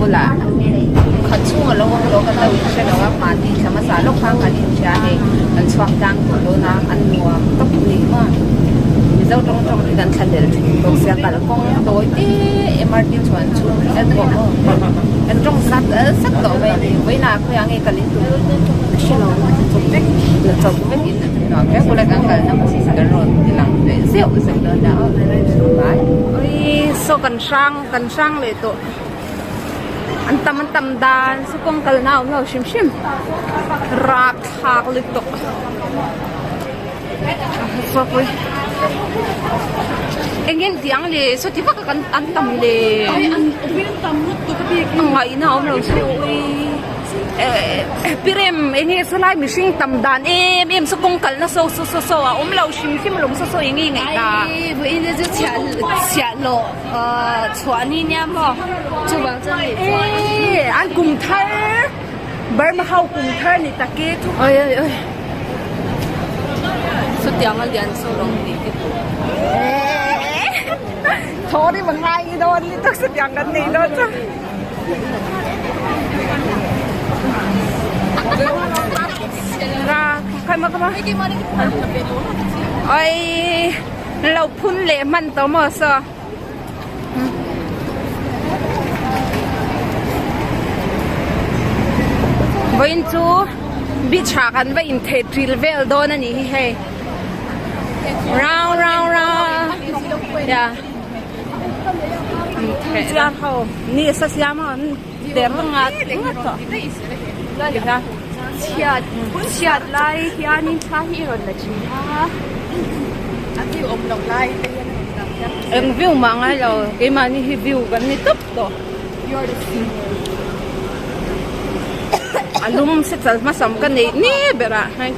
bulah khat chhung a lo awm tawh kan lo inhre lo a mahni thla hmasa lawk khan kan inhria hei kan chhuak tlang tawh dawn a a nuam tawp a ni maw mizo tawng tawng hi kan thlahlel thin bawk sia kalkawng tawi te MRT chuan chhung ringawt pawh maw kan tawng zat zat tawh mai a ni vawiinah khawiah nge kal in tum ka hre lo chawp vek chawp vek in nuam viau bula kan kalna hmun kan rawn ti lang leh zeuh zeuh dawn a bye. Awii saw kan hrang kan hrang leh tawh an tam an tam dan saw kawng kalna a awm lo hrim hrim rapthlak lutuk saw pawh hi eng nge tih ang le saw ti vak a an tam le a ngaihna a awm lo chu awii. Pirem eng nge sawlai mihring tam dan em em saw kawng kalna saw saw saw saw a awm lo hrim hrim alawm saw saw eng nge ngaih ta. Ai vawiin chu chhiah chhiah hlawh chhuah ni nia maw chuvang chuan ni chuan. E an kum thar Burma ho kum thar ni tak e chu. Oi oi oi sawtiang a lian saw lo tih te pawh. Thaw ri ma ngai dawn ni tak sawtiang kan nei dawn chu. Oi lo phun leh hman tawh maw saw vawiin chu beach ah kan va intheh ṭil vel dawn a nih hi hei round round round ya. Chiar ho ni sa siam a an der ngat ngat tawh chhiat chhiat lai hianin thla hi rawn la thin a a view awm loh lai te hian a rawn lang hian eng view mah ngai lo keimahni hi view kan ni tawp tawh a lum se chal hmasam ka neih ni berah hei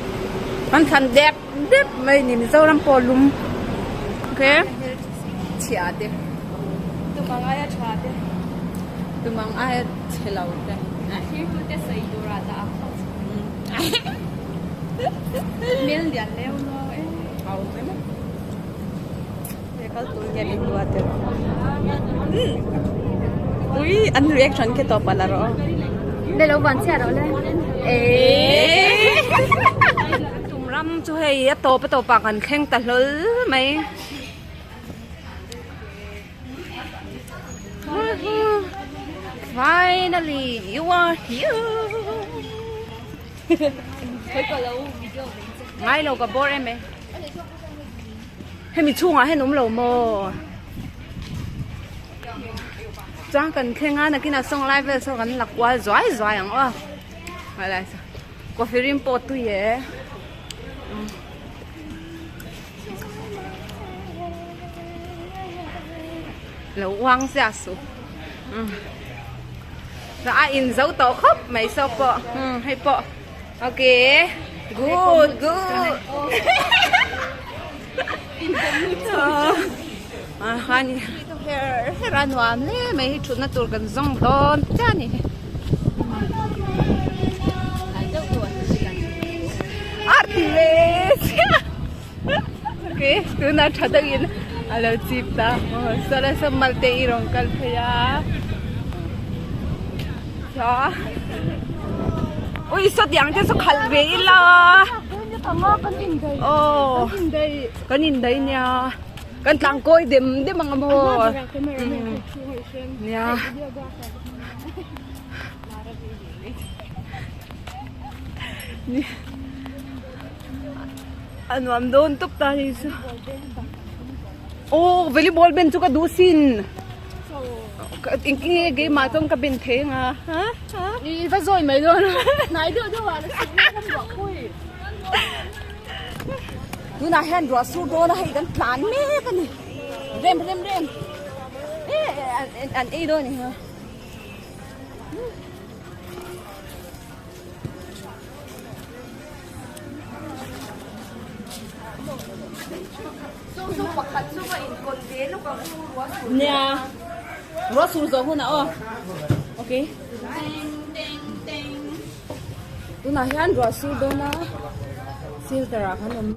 kan thlan dep dep mai ni Mizoram pawh lum okay chhia te tumang aia tha te tumang aia chhe lo te thlir tu te sawi tur ah dah ang phawt hmel lian leu lo e au mai mai he kal tur nge min duat te ui an reaction khi tawp a la rawh le lo van chhiat rawh le e Tum ram chu hei a tawp a tawp ah kan thleng ta hlawl mai. Finally you are here. Ngai lo ka bawr em e. Hemi chhungah hian awm lo maw? Chuan kan thleng a nakinah sawn lai vel saw kan la kual zuai zuai ang aw. Coffee rim pawh tui e. Lo uang sia su. A in zo tawh khawp mai saw pawh hei pawh okay good good. Her her a nuam hle mai hi thutna tur kan zawng dawn chiah a ni. A ti ve chiah okay tunah tha deuhin a lo chip ta saw saw mal te i rawn kal phei a ui sawtiang te saw khalh ve ila aw kan indaih nia kan tlang kawi dem dem ang a maw nia. A nuam dawn tawp ta ni chu aw volleyball ben chu ka duh sin engtin nge keimah chuan ka ben thei anga ha ha i va zawi mai dawn a hnai deuh deuh ah la sik kan ruah pui tunah hian ruah sur dawn a hei kan tlan mek a ni rem rem rem e an ei dawn a ni ha. Nia ruah sur zawh hunah aw okay tunah hian ruah sur dawn a filter ah khan awm.